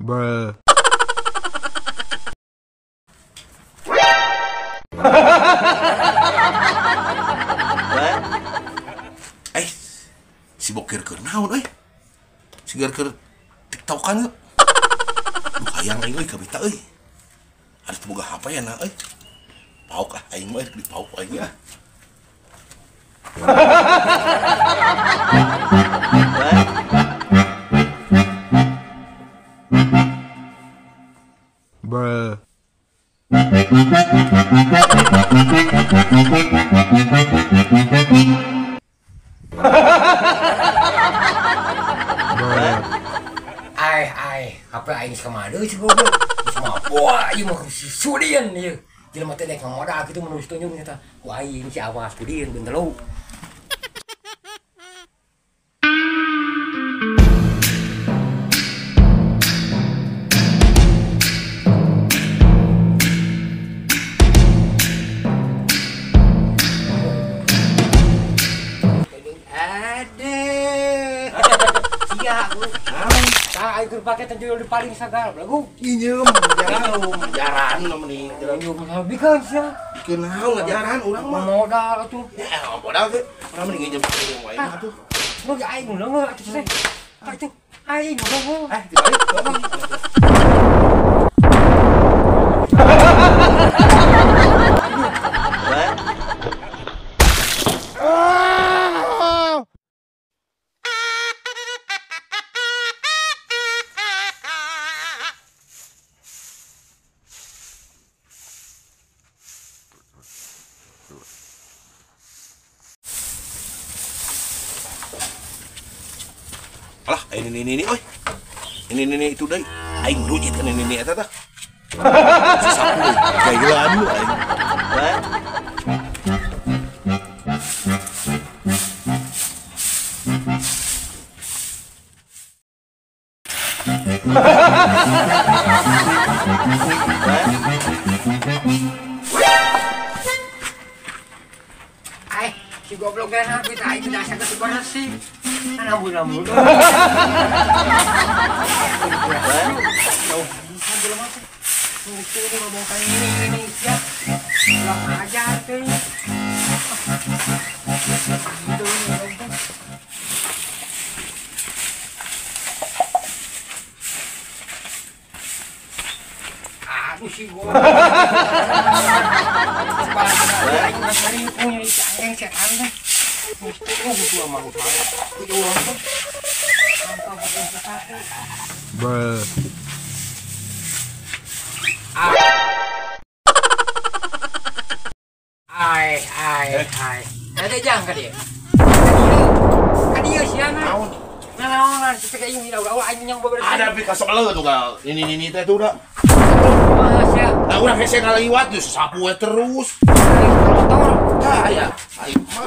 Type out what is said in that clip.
Bruh. Eh, si bokir keur naon euy? Si keur TikTokan yeuh. Duh hayang aing euy kabita euy. Harus boga HP ya na euy. Pauk ah aing mah di pauk aing ah. Bruh. Bruh. Ai ai, HP aing kamana sih goblok. Geus mah ieu mah sudieun ieu. Jelema teh nek modal kitu mun tunjung eta. Ku aing si awas kudieun bentelu. Aing keur pake teh di paling sagal belagu. Inyeum jaran mending jaran bikeun sia. Bikeun naon ngajaran urang mah. Modal atuh. Ya modal teh. Urang mending nginjem wae mah atuh. Nu ge aing leungeun atuh teh. Atuh aing leungeun. Eh dibalik. Alah, ini oi. Ini itu deui. Aing rujit kan ini eta tah. Si sapu gailan lu aing. Ai, si goblok geuna kita aing tidak asa geus bersih. Nambul-nambul. Jauh bisa belum apa? Itu ngomong kayak ini siap. Pulang aja tuh. Itu aduh si gua. Punya cangeng setan teh. Bruh. Ai ai ai. Ada jang ka dia. Ka dia sia naon? Naonan teh ka ieu ulah aing nyang beberes. Ada bi kasok leuh tuh gal. Ini teh tuh udah. Sia. Nah urang hese ngaliwat geus sapu we terus. Motor. Tah aya. Aing mah.